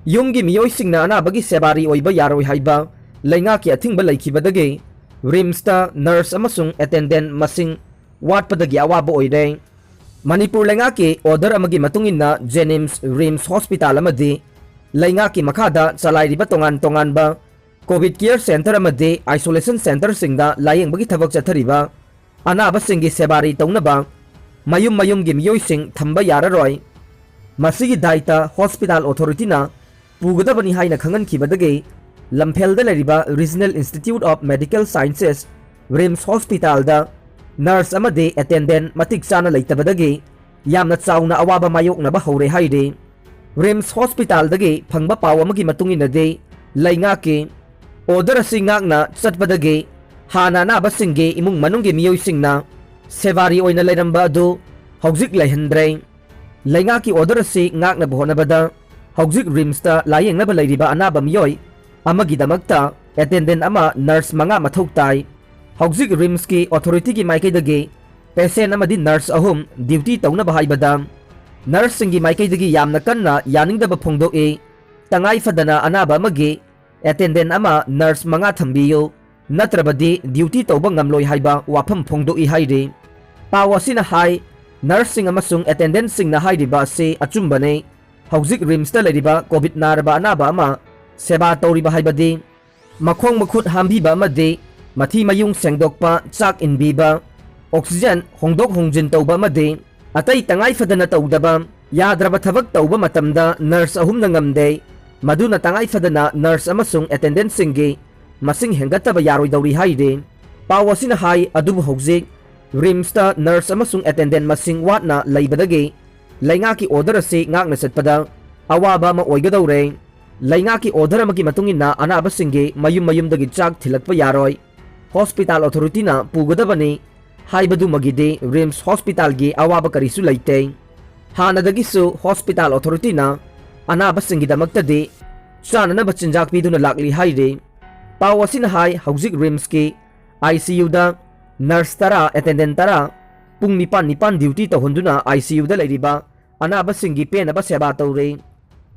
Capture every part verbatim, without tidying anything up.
ꯌꯨꯝꯒꯤ ꯃꯤꯑꯣꯏꯁꯤꯡꯅ ꯑꯅꯥꯕꯒꯤ ꯁꯦꯕꯥꯔꯤ ꯑꯣꯏꯕ ꯌꯥꯔꯣꯏ ꯍꯥꯏꯕ ꯂꯩꯉꯥꯛꯀꯤ ꯑꯊꯤꯡꯕ ꯂꯩꯈꯤꯕꯗꯒꯤ ꯔꯤꯝꯁꯇ ꯅꯔꯁ ꯑꯃꯁꯨꯡ ꯑꯦꯇꯦꯟꯗꯦꯟ ꯃꯁꯤꯡ ꯋꯥꯠꯄꯗꯒꯤ ꯑꯋꯥꯕ ꯑꯣꯏꯔꯦ꯫ ꯃꯅꯤꯄꯨꯔ ꯂꯩꯉꯥꯛꯀꯤ ꯑꯣꯔꯗꯔ ꯑꯃꯒꯤ ꯃꯇꯨꯡ ꯏꯟꯅ ꯖꯦꯅꯤꯝꯁ, ꯔꯤꯝꯁ ꯍꯣꯁꯄꯤꯇꯥꯜ ꯑꯃꯗꯤ ꯂꯩꯉꯥꯛꯀꯤ ꯃꯈꯥꯗ ꯆꯂꯥꯏꯔꯤꯕ ꯇꯣꯉꯥꯟ ꯇꯣꯉꯥꯟꯕ ꯀꯣꯚꯤꯗ ꯀꯤꯌꯔ ꯁꯦꯟꯇꯔ ꯑꯃꯗꯤ ꯑꯥꯏꯁꯣꯂꯦꯁꯟ ꯁꯦꯟꯇꯔꯁꯤꯡꯗ ꯂꯥꯌꯦꯡꯕꯒꯤ ꯊꯕꯛ ꯆꯠꯊꯔꯤꯕ ꯑꯅꯥꯕꯁꯤꯡꯒꯤ ꯁꯦꯕꯥꯔꯤ ꯇꯧꯅꯕ ꯃꯌꯨꯝ ꯃꯌꯨꯝꯒꯤ ꯃꯤꯑꯣꯏꯁꯤꯡ ꯊꯝꯕ ꯌꯥꯔꯔꯣꯏ꯫ ꯃꯁꯤꯒꯤ ꯗꯥꯏꯇ ꯍꯣꯁꯄꯤꯇꯥꯜ ꯑꯣꯊꯣꯔꯤꯇꯤꯅ ꯄꯨꯒꯗꯕꯅꯤ ꯍꯥꯏꯅ ꯈꯪꯍꯟꯈꯤꯕꯗꯒꯤ ꯂꯝꯐꯦꯜꯗ ꯂꯩꯔꯤꯕ Regional Institute of Medical Sciences, RIMS ꯍꯣꯁꯄꯤꯇꯥꯜꯗ ꯅꯔꯁ ꯑꯃꯗꯤ ꯑꯦꯇꯦꯟꯗꯦꯟ ꯃꯇꯤꯛ ꯆꯥꯅ ꯂꯩꯇꯕꯗꯒꯤ ꯌꯥꯝꯅ ꯆꯥꯎꯅ ꯑꯋꯥꯕ ꯃꯥꯌꯣꯛꯅꯕ ꯍꯧꯔꯦ ꯍꯥꯏꯔꯤ꯫ ꯔꯤꯝꯁ ꯍꯣꯁꯄꯤꯇꯥꯜꯗꯒꯤ ꯐꯪꯕ ꯄꯥꯎ ꯑꯃꯒꯤ ꯃꯇꯨꯡ ꯏꯟꯅꯗꯤ, ꯂꯩꯉꯥꯛꯀꯤ ꯑꯣꯔꯗꯔ ꯑꯁꯤ ꯉꯥꯛꯅ ꯆꯠꯄꯗꯒꯤ ꯍꯥꯟꯅ ꯑꯅꯥꯕꯁꯤꯡꯒꯤ ꯏꯃꯨꯡ ꯃꯅꯨꯡꯒꯤ ꯃꯤꯑꯣꯏꯁꯤꯡꯅ ꯁꯦꯕꯥꯔꯤ ꯑꯣꯏꯅ ꯂꯩꯔꯝꯕ ꯑꯗꯨ ꯍꯧꯖꯤꯛ ꯂꯩꯍꯟꯗ꯭ꯔꯦ꯫ ꯂꯩꯉꯥꯛꯀꯤ ꯑꯣꯔꯗꯔ ꯑꯁꯤ ꯉꯥꯛꯅꯕ ꯍꯣꯠꯅꯕꯗ ꯍꯧꯖꯤꯛ ꯔꯤꯝꯁꯇ ꯂꯥꯌꯦꯡꯅꯕ ꯂꯩꯔꯤꯕ ꯑꯅꯥꯕ ꯃꯤꯑꯣꯏ ꯑꯃꯒꯤꯗꯃꯛꯇ ꯑꯦꯇꯦꯟꯗꯦꯟ ꯑꯃ, ꯅꯔꯁ ꯃꯉꯥ ꯃꯊꯧ ꯇꯥꯏ꯫ ꯍꯧꯖꯤꯛ ꯔꯤꯝꯁꯀꯤ ꯑꯣꯊꯣꯔꯤꯇꯤꯒꯤ ꯃꯥꯏꯀꯩꯗꯒꯤ ꯄꯦꯁꯦꯟ ꯑꯃꯗꯤ ꯅꯔꯁ ꯑꯍꯨꯝ ꯗ꯭ꯌꯨꯇꯤ ꯇꯧꯅꯕ ꯍꯥꯏꯕꯗ ꯅꯔꯁꯁꯤꯡꯒꯤ ꯃꯥꯏꯀꯩꯗꯒꯤ ꯌꯥꯝꯅ ꯀꯟꯅ ꯌꯥꯅꯤꯡꯗꯕ ꯐꯣꯡꯗꯣꯛꯏ꯫ ꯇꯉꯥꯏ ꯐꯗꯅ ꯑꯅꯥꯕ ꯑꯃꯒꯤ ꯑꯦꯇꯦꯟꯗꯦꯟ ꯑꯃ, ꯅꯔꯁ ꯃꯉꯥ ꯊꯝꯕꯤꯌꯨ, ꯅꯠꯇ꯭ꯔꯕꯗꯤ ꯗ꯭ꯌꯨꯇꯤ ꯇꯧꯕ ꯉꯝꯂꯣꯏ ꯍꯥꯏꯕ ꯋꯥꯐꯝ ꯐꯣꯡꯗꯣꯛꯏ ꯍꯥꯏꯔꯤ꯫ ꯄꯥꯎ ꯑꯁꯤꯅ ꯍꯥꯏ, ꯅꯔꯁꯁꯤꯡ ꯑꯃꯁꯨꯡ ꯑꯦꯇꯦꯟꯗꯦꯟꯁꯤꯡꯅ ꯍꯥꯏꯔꯤꯕ ꯑꯁꯤ ꯑꯆꯨꯝꯕꯅꯤ꯫ ꯍꯧꯖꯤꯛ ꯔꯤꯝꯁꯇ ꯂꯩꯔꯤꯕ ꯀꯣꯚꯤꯗ ꯅꯥꯔꯕ ꯑꯅꯥꯕ ꯑꯃ ꯁꯦꯕꯥ ꯇꯧꯔꯤꯕ ꯍꯥꯏꯕꯗꯤ ꯃꯈꯣꯡ ꯃꯈꯨꯠ ꯍꯥꯝꯕꯤꯕ ꯑꯃꯗꯤ ꯃꯊꯤ ꯃꯌꯨꯡ ꯁꯦꯡꯗꯣꯛꯄ, ꯆꯥꯛ ꯏꯟꯕꯤꯕ, ꯑꯣꯛꯁꯤꯖꯦꯟ ꯍꯣꯡꯗꯣꯛ ꯍꯣꯡꯖꯤꯟ ꯇꯧꯕ ꯑꯃꯗꯤ ꯑꯇꯩ ꯇꯉꯥꯏ ꯐꯗꯅ ꯇꯧꯗꯕ ꯌꯥꯗ꯭ꯔꯕ ꯊꯕꯛ ꯇꯧꯕ ꯃꯇꯝꯗ ꯅꯔꯁ ꯑꯍꯨꯝꯅ ꯉꯝꯗꯦ꯫ ꯃꯗꯨꯅ ꯇꯉꯥꯏ ꯐꯗꯅ ꯅꯔꯁ ꯑꯃꯁꯨꯡ ꯑꯦꯇꯦꯟꯗꯦꯟꯁꯤꯡꯒꯤ ꯃꯁꯤꯡ ꯍꯦꯟꯒꯠꯇꯕ ꯌꯥꯔꯣꯏꯗꯧꯔꯤ ꯍꯥꯏꯔꯤ꯫ ꯄꯥꯎ ꯑꯁꯤꯅ ꯍꯥꯏ, ꯑꯗꯨꯕꯨ ꯍꯧꯖꯤꯛ ꯔꯤꯝꯁꯇ ꯅꯔꯁ ꯑꯃꯁꯨꯡ ꯑꯦꯇꯦꯟꯗꯦꯟ ꯃꯁꯤꯡ ꯋꯥꯠꯅ ꯂꯩꯕꯗꯒꯤ ꯂꯩꯉꯥꯛꯀꯤ ꯑꯣꯔꯗꯔ ꯑꯁꯤ ꯉꯥꯛꯅ ꯆꯠꯄꯗ ꯑꯋꯥꯕ ꯑꯃ ꯑꯣꯏꯒꯗꯧꯔꯦ꯫ ꯂꯩꯉꯥꯛꯀꯤ ꯑꯣꯔꯗꯔ ꯑꯃꯒꯤ ꯃꯇꯨꯡ ꯏꯟꯅ ꯑꯅꯥꯕꯁꯤꯡꯒꯤ ꯃꯌꯨꯝ ꯃꯌꯨꯝꯗꯒꯤ ꯆꯥꯛ ꯊꯤꯜꯂꯛꯄ ꯌꯥꯔꯣꯏ꯫ ꯍꯣꯁꯄꯤꯇꯥꯜ ꯑꯣꯊꯣꯔꯤꯇꯤꯅ ꯄꯨꯒꯗꯕꯅꯤ ꯍꯥꯏꯕꯗꯨꯃꯒꯤꯗꯤ ꯔꯤꯝꯁ ꯍꯣꯁꯄꯤꯇꯥꯜꯒꯤ ꯑꯋꯥꯕ ꯀꯔꯤꯁꯨ ꯂꯩꯇꯦ꯫ ꯍꯥꯟꯅꯗꯒꯤꯁꯨ ꯍꯣꯁꯄꯤꯇꯥꯜ ꯑꯣꯊꯣꯔꯤꯇꯤꯅ ꯑꯅꯥꯕꯁꯤꯡꯒꯤꯗꯃꯛꯇꯗꯤ ꯆꯥꯅꯅꯕ ꯆꯤꯟꯖꯥꯛ ꯄꯤꯗꯨꯅ ꯂꯥꯛꯂꯤ ꯍꯥꯏꯔꯤ꯫ ꯄꯥꯎ ꯑꯁꯤꯅ ꯍꯥꯏ, ꯍꯧꯖꯤꯛ ꯔꯤꯝꯁꯀꯤ ꯑꯥꯏ ꯁꯤ ꯌꯨꯗ ꯅꯔꯁ ꯇꯔꯥ, ꯑꯦꯇꯦꯟꯗꯦꯟ ꯇꯔꯥ ꯄꯨꯡ ꯅꯤꯄꯥꯟ ꯅꯤꯄꯥꯟ ꯗ꯭ꯌꯨꯇꯤ ꯇꯧꯍꯟꯗꯨꯅ ꯑꯥꯏ ꯁꯤ ꯌꯨꯗ ꯂꯩꯔꯤꯕ ꯑꯅꯥꯕꯁꯤꯡꯒꯤ ꯄꯦꯟꯅꯕ ꯁꯦꯕꯥ ꯇꯧꯔꯤ꯫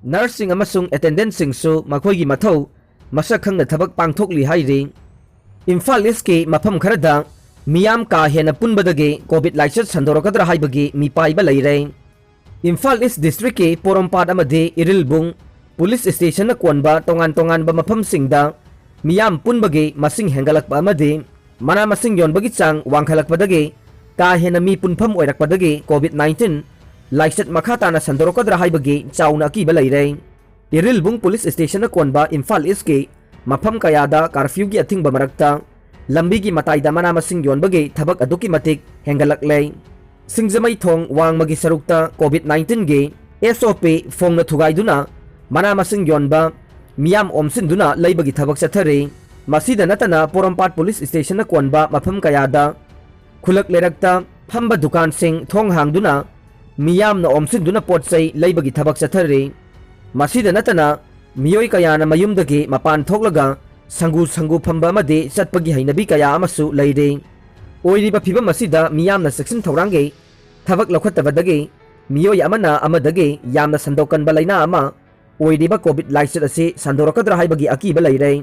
ꯅꯔꯁꯁꯤꯡ ꯑꯃꯁꯨꯡ ꯑꯦꯇꯦꯟꯗꯦꯟꯠꯁꯤꯡꯁꯨ ꯃꯈꯣꯏꯒꯤ ꯃꯊꯧ ꯃꯁꯛ ꯈꯪꯅ ꯊꯕꯛ ꯄꯥꯡꯊꯣꯛꯂꯤ ꯍꯥꯏꯔꯤ꯫ ꯏꯝꯐꯥꯜ ꯏꯁꯀꯤ ꯃꯐꯝ ꯈꯔꯗ ꯃꯤꯌꯥꯝ ꯀꯥ ꯍꯦꯟꯅ ꯄꯨꯟꯕꯗꯒꯤ ꯀꯣꯚꯤꯗ ꯂꯥꯏꯆꯠ ꯁꯟꯗꯣꯔꯛꯀꯗ꯭ꯔꯥ ꯍꯥꯏꯕꯒꯤ ꯃꯤꯄꯥꯏꯕ ꯂꯩꯔꯦ꯫ ꯏꯝꯐꯥꯜ ꯏꯁ ꯗꯤꯁꯇ꯭ꯔꯤꯛꯀꯤ ꯄꯣꯔꯣꯝꯄꯥꯠ ꯑꯃꯗꯤ ꯏꯔꯤꯜꯕꯨꯡ ꯄꯨꯂꯤꯁ ꯁ꯭ꯇꯦꯁꯟꯅ ꯀꯣꯟꯕ ꯇꯣꯉꯥꯟ ꯇꯣꯉꯥꯟꯕ ꯃꯐꯝꯁꯤꯡꯗ ꯃꯤꯌꯥꯝ ꯄꯨꯟꯕꯒꯤ ꯃꯁꯤꯡ ꯍꯦꯟꯒꯠꯂꯛꯄ ꯑꯃꯗꯤ ꯃꯅꯥ ꯃꯁꯤꯡ ꯌꯣꯟꯕꯒꯤ ꯆꯥꯡ ꯋꯥꯡꯈꯠꯂꯛꯄꯗꯒꯤ ꯀꯥ ꯍꯦꯟꯅ ꯃꯤ ꯄꯨꯟꯐꯝ ꯑꯣꯏꯔꯛꯄꯗꯒꯤ ꯀꯣꯚꯤꯗ ꯅꯥꯏꯟꯇꯤꯟ ꯂꯥꯏꯆꯠ ꯃꯈꯥ ꯇꯥꯅ ꯁꯟꯗꯣꯔꯛꯀꯗ꯭ꯔꯥ ꯍꯥꯏꯕꯒꯤ ꯆꯥꯎꯅ ꯑꯀꯤꯕ ꯂꯩꯔꯦ꯫ ꯏꯔꯤꯜꯕꯨꯡ ꯄꯨꯂꯤꯁ ꯁ꯭ꯇꯦꯁꯟꯅ ꯀꯣꯟꯕ ꯏꯝꯐꯥꯜ ꯏꯁꯀꯤ ꯃꯐꯝ ꯀꯌꯥꯗ ꯀꯥꯔꯐ꯭ꯌꯨꯒꯤ ꯑꯊꯤꯡꯕ ꯃꯔꯛꯇ ꯂꯝꯕꯤꯒꯤ ꯃꯇꯥꯏꯗ ꯃꯅꯥ ꯃꯁꯤꯡ ꯌꯣꯟꯕꯒꯤ ꯊꯕꯛ ꯑꯗꯨꯛꯀꯤ ꯃꯇꯤꯛ ꯍꯦꯟꯒꯠꯂꯛꯂꯦ꯫ ꯁꯤꯡꯖꯃꯩ ꯊꯣꯡ ꯋꯥꯡꯃꯒꯤ ꯁꯔꯨꯛꯇ ꯀꯣꯚꯤꯗ ꯅꯥꯏꯟꯇꯤꯟꯒꯤ ꯑꯦꯁ ꯑꯣ ꯄꯤ ꯐꯣꯡꯅ ꯊꯨꯒꯥꯏꯗꯨꯅ ꯃꯅꯥ ꯃꯁꯤꯡ ꯌꯣꯟꯕ ꯃꯤꯌꯥꯝ ꯑꯣꯝꯁꯤꯟꯗꯨꯅ ꯂꯩꯕꯒꯤ ꯊꯕꯛ ꯆꯠꯊꯔꯤ꯫ ꯃꯁꯤꯗ ꯅꯠꯇꯅ ꯄꯣꯔꯣꯝꯄꯥꯠ ꯄꯨꯂꯤꯁ ꯁ꯭ꯇꯦꯁꯟꯅ ꯀꯣꯟꯕ ꯃꯐꯝ ꯀꯌꯥꯗ ꯈꯨꯜꯂꯛ ꯂꯩꯔꯛꯇ ꯐꯝꯕ ꯗꯨꯀꯥꯟꯁꯤꯡ ꯊꯣꯡ ꯍꯥꯡꯗꯨꯅ ꯃꯤꯌꯥꯝꯅ ꯑꯣꯝꯁꯤꯟꯗꯨꯅ ꯄꯣꯠ ꯆꯩ ꯂꯩꯕꯒꯤ ꯊꯕꯛ ꯆꯠꯊꯔꯤ꯫ ꯃꯁꯤꯗ ꯅꯠꯇꯅ ꯃꯤꯑꯣꯏ ꯀꯌꯥꯅ ꯃꯌꯨꯝꯗꯒꯤ ꯃꯄꯥꯟ ꯊꯣꯛꯂꯒ ꯁꯪꯒꯨ ꯁꯪꯒꯨ ꯐꯝꯕ ꯑꯃꯗꯤ ꯆꯠꯄꯒꯤ ꯍꯩꯅꯕꯤ ꯀꯌꯥ ꯑꯃꯁꯨ ꯂꯩꯔꯤ꯫ ꯑꯣꯏꯔꯤꯕ ꯐꯤꯕꯝ ꯑꯁꯤꯗ ꯃꯤꯌꯥꯝꯅ ꯆꯦꯛꯁꯤꯟ ꯊꯧꯔꯥꯡꯒꯤ ꯊꯕꯛ ꯂꯧꯈꯠꯇꯕꯗꯒꯤ ꯃꯤꯑꯣꯏ ꯑꯃꯅ ꯑꯃꯗꯒꯤ ꯌꯥꯝꯅ ꯁꯟꯗꯣꯛꯀꯟꯕ ꯂꯥꯏꯅꯥ ꯑꯃ ꯑꯣꯏꯔꯤꯕ ꯀꯣꯚꯤꯗ ꯂꯥꯏꯆꯠ ꯑꯁꯤ ꯁꯟꯗꯣꯔꯛꯀꯗ꯭ꯔꯥ ꯍꯥꯏꯕꯒꯤ ꯑꯀꯤꯕ ꯂꯩꯔꯦ꯫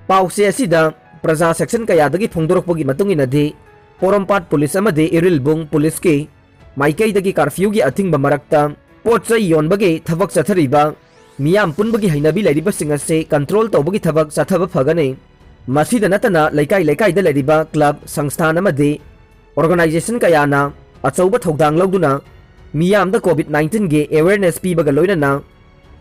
ꯄꯥꯎꯆꯦ ꯑꯁꯤꯗ ꯄ꯭ꯔꯖꯥ ꯁꯦꯛꯁꯟ ꯀꯌꯥꯗꯒꯤ ꯐꯣꯡꯗꯣꯔꯛꯄꯒꯤ ꯃꯇꯨꯡ ꯏꯟꯅꯗꯤ, ꯄꯣꯔꯣꯝꯄꯥꯠ ꯄꯨꯂꯤꯁ ꯑꯃꯗꯤ ꯏꯔꯤꯜꯕꯨꯡ ꯄꯨꯂꯤꯁꯀꯤ ꯃꯥꯏꯀꯩꯗꯒꯤ ꯀꯥꯔꯐ꯭ꯌꯨꯒꯤ ꯑꯊꯤꯡꯕ ꯃꯔꯛꯇ ꯄꯣꯠ ꯆꯩ ꯌꯣꯟꯕꯒꯤ ꯊꯕꯛ ꯆꯠꯊꯔꯤꯕ ꯃꯤꯌꯥꯝ ꯄꯨꯟꯕꯒꯤ ꯍꯩꯅꯕꯤ ꯂꯩꯔꯤꯕꯁꯤꯡ ꯑꯁꯤ ꯀꯟꯇ꯭ꯔꯣꯜ ꯇꯧꯕꯒꯤ ꯊꯕꯛ ꯆꯠꯊꯕ ꯐꯒꯅꯤ꯫ ꯃꯁꯤꯗ ꯅꯠꯇꯅ ꯂꯩꯀꯥꯏ ꯂꯩꯀꯥꯏꯗ ꯂꯩꯔꯤꯕ ꯀ꯭ꯂꯕ, ꯁꯪꯁꯊꯥꯟ ꯑꯃꯗꯤ ꯑꯣꯔꯒꯅꯥꯏꯖꯦꯁꯟ ꯀꯌꯥꯅ ꯑꯆꯧꯕ ꯊꯧꯗꯥꯡ ꯂꯧꯗꯨꯅ ꯃꯤꯌꯥꯝꯗ ꯀꯣꯚꯤꯗ ꯅꯥꯏꯟꯇꯤꯟꯒꯤ ꯑꯦꯋꯦꯔꯅꯦꯁ ꯄꯤꯕꯒ ꯂꯣꯏꯅꯅ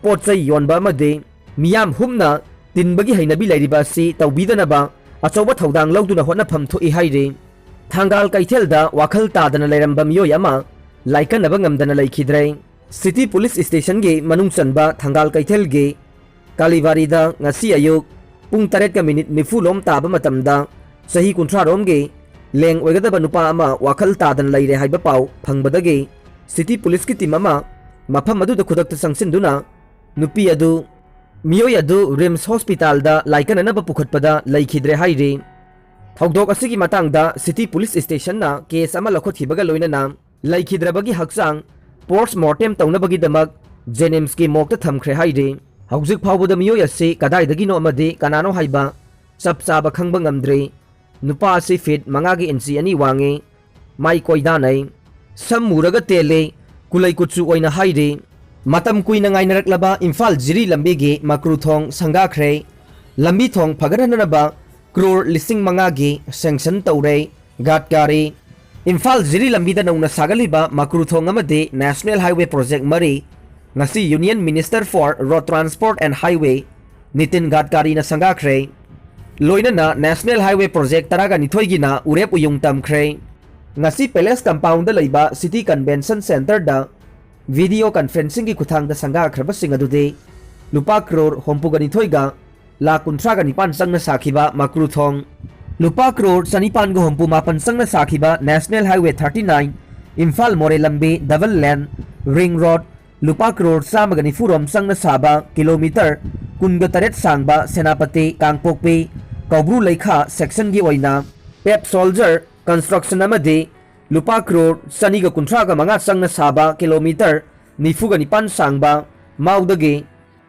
ꯄꯣꯠ ꯆꯩ ꯌꯣꯟꯕ ꯑꯃꯗꯤ ꯃꯤꯌꯥꯝ ꯍꯨꯞꯅ ꯇꯤꯟꯕꯒꯤ ꯍꯩꯅꯕꯤ ꯂꯩꯔꯤꯕ ꯑꯁꯤ ꯇꯧꯕꯤꯗꯅꯕ ꯑꯆꯧꯕ ꯊꯧꯗꯥꯡ ꯂꯧꯗꯨꯅ ꯍꯣꯠꯅꯐꯝ ꯊꯣꯛꯏ ꯍꯥꯏꯔꯤ꯫ ꯊꯪꯒꯥꯜ ꯀꯩꯊꯦꯜꯗ ꯋꯥꯈꯜ ꯇꯥꯗꯅ ꯂꯩꯔꯝꯕ ꯃꯤꯑꯣꯏ ꯑꯃ ꯂꯥꯏꯀꯠꯅꯕ ꯉꯝꯗꯅ ꯂꯩꯈꯤꯗ꯭ꯔꯦ꯫ ꯁꯤꯇꯤ ꯄꯨꯂꯤꯁ ꯁ꯭ꯇꯦꯁꯟꯒꯤ ꯃꯅꯨꯡ ꯆꯟꯕ ꯊꯪꯒꯥꯜ ꯀꯩꯊꯦꯜꯒꯤ ꯀꯥꯂꯤꯕꯥꯔꯤꯗ ꯉꯁꯤ ꯑꯌꯨꯛ ꯄꯨꯡ ꯇꯔꯦꯠꯀ ꯃꯤꯅꯤꯠ ꯅꯤꯐꯨ ꯂꯣꯝ ꯇꯥꯕ ꯃꯇꯝꯗ ꯆꯍꯤ ꯀꯨꯟꯊ꯭ꯔꯥ ꯔꯣꯝꯒꯤ ꯂꯦꯡ ꯑꯣꯏꯒꯗꯕ ꯅꯨꯄꯥ ꯑꯃ ꯋꯥꯈꯜ ꯇꯥꯗꯅ ꯂꯩꯔꯦ ꯍꯥꯏꯕ ꯄꯥꯎ ꯐꯪꯕꯗꯒꯤ ꯁꯤꯇꯤ ꯄꯨꯂꯤꯁꯀꯤ ꯇꯤꯝ ꯑꯃ ꯃꯐꯝ ꯑꯗꯨꯗ ꯈꯨꯗꯛꯇ ꯆꯪꯁꯤꯟꯗꯨꯅ ꯅꯨꯄꯤ ꯑꯗꯨ, ꯃꯤꯑꯣꯏ ꯑꯗꯨ ꯔꯤꯝꯁ ꯍꯣꯁꯄꯤꯇꯥꯜꯗ ꯂꯥꯏꯀꯠꯅꯅꯕ ꯄꯨꯈꯠꯄꯗ ꯂꯩꯈꯤꯗ꯭ꯔꯦ ꯍꯥꯏꯔꯤ꯫ ꯊꯧꯗꯣꯛ ꯑꯁꯤꯒꯤ ꯃꯇꯥꯡꯗ ꯁꯤꯇꯤ ꯄꯨꯂꯤꯁ ꯁ꯭ꯇꯦꯁꯟꯅ ꯀꯦꯁ ꯑꯃ ꯂꯧꯈꯠꯈꯤꯕꯒ ꯂꯣꯏꯅꯅ ꯂꯩꯈꯤꯗ꯭ꯔꯕꯒꯤ ꯍꯛꯆꯥꯡ ꯄꯣꯁꯠꯃꯣꯔꯇꯦꯝ ꯇꯧꯅꯕꯒꯤꯗꯃꯛ ꯖꯦꯅꯤꯝꯁꯀꯤ ꯃꯣꯔꯒꯇ ꯊꯝꯈ꯭ꯔꯦ ꯍꯥꯏꯔꯤ꯫ ꯍꯧꯖꯤꯛ ꯐꯥꯎꯕꯗ ꯃꯤꯑꯣꯏ ꯑꯁꯤ ꯀꯗꯥꯏꯗꯒꯤꯅꯣ ꯑꯃꯗꯤ ꯀꯅꯥꯅꯣ ꯍꯥꯏꯕ ꯆꯞ ꯆꯥꯕ ꯈꯪꯕ ꯉꯝꯗ꯭ꯔꯤ꯫ ꯅꯨꯄꯥ ꯑꯁꯤ ꯐꯤꯠ ꯃꯉꯥꯒꯤ ꯏꯟꯆꯤ ꯑꯅꯤ ꯋꯥꯡꯉꯤ, ꯃꯥꯏ ꯀꯣꯏꯗꯥꯅꯩ, ꯁꯝ ꯃꯨꯔꯒ ꯇꯦꯜꯂꯤ, ꯀꯨꯂꯩ ꯀꯨꯠꯆꯨ ꯑꯣꯏꯅ ꯍꯥꯏꯔꯤ꯫ ꯃꯇꯝ ꯀꯨꯏꯅ ꯉꯥꯏꯅꯔꯛꯂꯕ ꯏꯝꯐꯥꯜ ꯖꯤꯔꯤ ꯂꯝꯕꯤꯒꯤ ꯃꯀ꯭ꯔꯨ ꯊꯣꯡ ꯁꯪꯒꯥꯈ꯭ꯔꯦ꯫ ꯂꯝꯕꯤ ꯊꯣꯡ ꯐꯒꯠꯍꯟꯅꯕ ꯀ꯭ꯔꯣꯔ ꯂꯤꯁꯤꯡ ꯃꯉꯥꯒꯤ ꯁꯦꯡꯁꯟ ꯇꯧꯔꯦ꯫ ꯒꯥꯗꯀꯥꯔꯤ꯫ ꯏꯝꯐꯥꯜ ꯖꯤꯔꯤ ꯂꯝꯕꯤꯗ ꯅꯧꯅ ꯁꯥꯒꯠꯂꯤꯕ ꯃꯀ꯭ꯔꯨ ꯊꯣꯡ ꯑꯃꯗꯤ ꯅꯦꯁꯅꯦꯜ ꯍꯥꯏꯋꯦ ꯄ꯭ꯔꯣꯖꯦꯛ ꯃꯔꯤ ꯉꯁꯤ Union Minister for Road Transport and Highway Nitin ꯒꯥꯗꯀꯥꯔꯤꯅ ꯁꯪꯒꯥꯈ꯭ꯔꯦ꯫ ꯂꯣꯏꯅꯅ ꯅꯦꯁꯅꯦꯜ ꯍꯥꯏꯋꯦ ꯄ꯭ꯔꯣꯖꯦꯛ ꯇꯔꯥꯒ ꯅꯤꯊꯣꯏꯒꯤꯅ ꯎꯔꯦꯞ ꯎꯌꯨꯡ ꯇꯝꯈ꯭ꯔꯦ꯫ ꯉꯁꯤ ꯄꯦꯂꯦꯁ ꯀꯝꯄꯥꯎꯟꯗ ꯂꯩꯕ ꯁꯤꯇꯤ ꯀꯟꯚꯦꯟꯁꯟ ꯁꯦꯟꯇꯔꯗ ꯚꯤꯗꯤꯑꯣ ꯀꯟꯐꯔꯦꯟꯁꯤꯡꯒꯤ ꯈꯨꯠꯊꯥꯡꯗ ꯁꯪꯒꯥꯈ꯭ꯔꯕꯁꯤꯡ ꯑꯗꯨꯗꯤ ꯂꯨꯄꯥ ꯀ꯭ꯔꯣꯔ ꯍꯨꯝꯐꯨꯒ ꯅꯤꯊꯣꯏꯒ ꯂꯥꯈ ꯀꯨꯟꯊ꯭ꯔꯥꯒ ꯅꯤꯄꯥꯟ ꯆꯪꯅ ꯁꯥꯈꯤꯕ ꯃꯀ꯭ꯔꯨ ꯊꯣꯡ, ꯂꯨꯄꯥ ꯀ꯭ꯔꯣꯔ ꯆꯅꯤꯄꯥꯟꯒ ꯍꯨꯝꯐꯨ ꯃꯥꯄꯟ ꯆꯪꯅ ꯁꯥꯈꯤꯕ national highway thirty nine Imphal ꯃꯣꯔꯦ ꯂꯝꯕꯤ ꯗꯕꯜ ꯂꯦꯟ ꯔꯤꯡ ꯔꯣꯗ, ꯂꯨꯄꯥ ꯀ꯭ꯔꯣꯔ ꯆꯥꯝꯃꯒ ꯅꯤꯐꯨ ꯔꯣꯝ ꯆꯪꯅ ꯁꯥꯕ ꯀꯤꯂꯣꯃꯤꯇꯔ ꯀꯨꯟꯒ ꯇꯔꯦꯠ ꯁꯥꯡꯕ ꯁꯦꯅꯥꯄꯇꯤ ꯀꯥꯡꯄꯣꯛꯄꯤ ꯀꯧꯕ꯭ꯔꯨ ꯂꯩꯈꯥ ꯁꯦꯛꯁꯟꯒꯤ ꯑꯣꯏꯅ ꯄꯦꯞ ꯁꯣꯜꯖꯔ ꯀꯟꯁꯇ꯭ꯔꯛꯁꯟ ꯑꯃꯗꯤ ꯂꯨꯄꯥ ꯀ꯭ꯔꯣꯔ ꯆꯅꯤꯒ ꯀꯨꯟꯊ꯭ꯔꯥꯒ ꯃꯉꯥ ꯆꯪꯅ ꯁꯥꯕ ꯀꯤꯂꯣꯃꯤꯇꯔ ꯅꯤꯐꯨꯒ ꯅꯤꯄꯥꯟ ꯁꯥꯡꯕ ꯃꯥꯎꯗꯒꯤ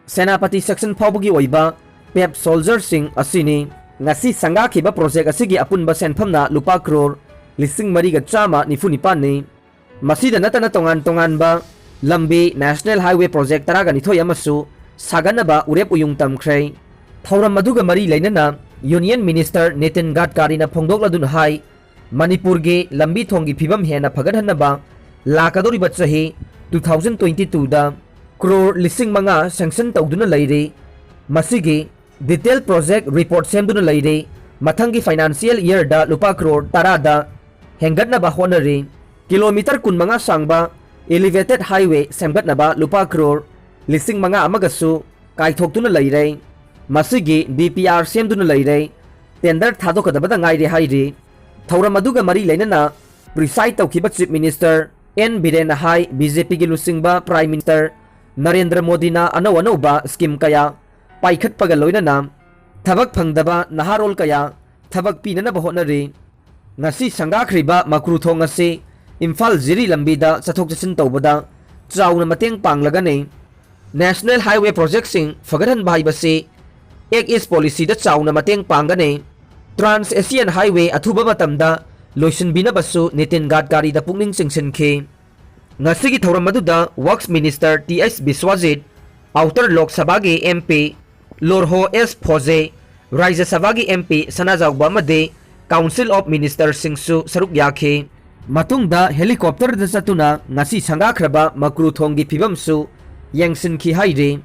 ꯁꯦꯅꯥꯄꯇꯤ ꯁꯦꯛꯁꯟ ꯐꯥꯎꯕꯒꯤ ꯑꯣꯏꯕ ꯄꯦꯞ ꯁꯣꯜꯖꯔꯁꯤꯡ ꯑꯁꯤꯅꯤ꯫ ꯉꯁꯤ ꯁꯪꯒꯥꯈꯤꯕ ꯄ꯭ꯔꯣꯖꯦꯛ ꯑꯁꯤꯒꯤ ꯑꯄꯨꯟꯕ ꯁꯦꯟꯐꯝꯅ ꯂꯨꯄꯥ ꯀ꯭ꯔꯣꯔ ꯂꯤꯁꯤꯡ ꯃꯔꯤꯒ ꯆꯥꯝꯃ ꯅꯤꯐꯨ ꯅꯤꯄꯥꯟꯅꯤ꯫ ꯃꯁꯤꯗ ꯅꯠꯇꯅ ꯇꯣꯉꯥꯟ ꯇꯣꯉꯥꯟꯕ ꯂꯝꯕꯤ ꯅꯦꯁꯅꯦꯜ ꯍꯥꯏꯋꯦ ꯄ꯭ꯔꯣꯖꯦꯛ ꯇꯔꯥꯒ ꯅꯤꯊꯣꯏ ꯑꯃꯁꯨ ꯁꯥꯒꯠꯅꯕ ꯎꯔꯦꯞ ꯎꯌꯨꯡ ꯇꯝꯈ꯭ꯔꯦ꯫ ꯊꯧꯔꯝ ꯑꯗꯨꯒ ꯃꯔꯤ ꯂꯩꯅꯅ ꯌꯨꯅꯤꯌꯟ ꯃꯤꯅꯤꯁꯇꯔ ꯅꯤꯇꯤꯟ ꯒꯥꯗꯀꯥꯔꯤꯅ ꯐꯣꯡꯗꯣꯛꯂꯗꯨꯅ ꯍꯥꯏ, ꯃꯅꯤꯄꯨꯔꯒꯤ ꯂꯝꯕꯤ ꯊꯣꯡꯒꯤ ꯐꯤꯕꯝ ꯍꯦꯟꯅ ꯐꯒꯠꯍꯟꯅꯕ ꯂꯥꯛꯀꯗꯧꯔꯤꯕ ꯆꯍꯤ two thousand twenty twoꯗ ꯀ꯭ꯔꯣꯔ ꯂꯤꯁꯤꯡ ꯃꯉꯥ ꯁꯦꯡꯁꯟ ꯇꯧꯗꯨꯅ ꯂꯩꯔꯤ꯫ ꯃꯁꯤꯒꯤ ꯗꯤꯇꯦꯜ ꯄ꯭ꯔꯣꯖꯦꯛ ꯔꯤꯄꯣꯔꯠ ꯁꯦꯝꯗꯨꯅ ꯂꯩꯔꯤ꯫ ꯃꯊꯪꯒꯤ ꯐꯥꯏꯅꯥꯟꯁꯤꯌꯦꯜ ꯏꯌꯔꯗ ꯂꯨꯄꯥ ꯀ꯭ꯔꯣꯔ ꯇꯔꯥꯗ ꯍꯦꯟꯒꯠꯅꯕ ꯍꯣꯠꯅꯔꯤ꯫ ꯀꯤꯂꯣꯃꯤꯇꯔ ꯀꯨꯟꯃꯉꯥ ꯁꯥꯡꯕ ꯏꯂꯤꯚꯦꯇꯦꯗ ꯍꯥꯏꯋꯦ ꯁꯦꯝꯒꯠꯅꯕ ꯂꯨꯄꯥ ꯀ꯭ꯔꯣꯔ ꯂꯤꯁꯤꯡ ꯃꯉꯥ ꯑꯃꯒꯁꯨ ꯀꯥꯏꯊꯣꯛꯇꯨꯅ ꯂꯩꯔꯦ꯫ ꯃꯁꯤꯒꯤ ꯗꯤ ꯄꯤ ꯑꯥꯔ ꯁꯦꯝꯗꯨꯅ ꯂꯩꯔꯦ꯫ ꯇꯦꯟꯗꯔ ꯊꯥꯗꯣꯛꯀꯗꯕꯗ ꯉꯥꯏꯔꯦ ꯍꯥꯏꯔꯤ꯫ ꯊꯧꯔꯝ ꯑꯗꯨꯒ ꯃꯔꯤ ꯂꯩꯅꯅ ꯄ꯭ꯔꯤꯁꯥꯏꯗ ꯇꯧꯈꯤꯕ ꯆꯤꯐ ꯃꯤꯅꯤꯁꯇꯔ ꯑꯦꯟ ꯕꯤꯔꯦꯟꯅ ꯍꯥꯏ, ꯕꯤ ꯖꯦ ꯄꯤꯒꯤ ꯂꯨꯆꯤꯡꯕ ꯄ꯭ꯔꯥꯏꯝ ꯃꯤꯅꯤꯁꯇꯔ ꯅꯔꯦꯟꯗ꯭ꯔ ꯃꯣꯗꯤꯅ ꯑꯅꯧ ꯑꯅꯧꯕ ꯁ꯭ꯀꯤꯝ ꯀꯌꯥ ꯄꯥꯏꯈꯠꯄꯒ ꯂꯣꯏꯅꯅ ꯊꯕꯛ ꯐꯪꯗꯕ ꯅꯍꯥꯔꯣꯜ ꯀꯌꯥ ꯊꯕꯛ ꯄꯤꯅꯅꯕ ꯍꯣꯠꯅꯔꯤ꯫ ꯉꯁꯤ ꯁꯪꯒꯥꯈ꯭ꯔꯤꯕ ꯃꯀ꯭ꯔꯨ ꯊꯣꯡ ꯑꯁꯤ ꯏꯝꯐꯥꯜ ꯖꯤꯔꯤ ꯂꯝꯕꯤꯗ ꯆꯠꯊꯣꯛ ꯆꯠꯁꯤꯟ ꯇꯧꯕꯗ ꯆꯥꯎꯅ ꯃꯇꯦꯡ ꯄꯥꯡꯂꯒꯅꯤ꯫ National Highway projectꯁꯤꯡ ꯐꯒꯠꯍꯟꯕ ꯍꯥꯏꯕꯁꯤ Act East Policyꯗ ꯆꯥꯎꯅ ꯃꯇꯦꯡ ꯄꯥꯡꯒꯅꯤ꯫ Trans Asian Highway ꯑꯊꯨꯕ ꯃꯇꯝꯗ ꯂꯣꯏꯁꯤꯟꯕꯤꯅꯕꯁꯨ ꯅꯤꯇꯤꯟ ꯒꯗꯀꯥꯔꯤꯗ ꯄꯨꯛꯅꯤꯡ ꯆꯤꯡꯁꯤꯟꯈꯤ꯫ ꯉꯁꯤꯒꯤ ꯊꯧꯔꯝ ꯑꯗꯨꯗ Works Minister T H Biswajit, Outer Lok Sabhaꯒꯤ M P Lorho S Pfoze, Rajya ꯁꯚꯥꯒꯤ M P ꯁꯅꯥꯖꯥꯎꯕ ꯑꯃꯗꯤ Council of Ministerꯁꯤꯡꯁꯨ ꯁꯔꯨꯛ ꯌꯥꯈꯤ꯫ ꯃꯇꯨꯡꯗ helicopterꯗ ꯆꯠꯇꯨꯅ ꯉꯁꯤ ꯁꯪꯒꯥꯈ꯭ꯔꯕ ꯃꯀ꯭ꯔꯨ ꯊꯣꯡꯒꯤ ꯐꯤꯕꯝꯁꯨ ꯌꯦꯡꯁꯤꯟꯈꯤ ꯍꯥꯏꯔꯤ꯫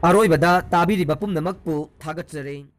ꯑꯔꯣꯏꯕꯗ ꯇꯥꯕꯤꯔꯤꯕ ꯄꯨꯝꯅꯃꯛꯄꯨ ꯊꯥꯒꯠꯆꯔꯤ꯫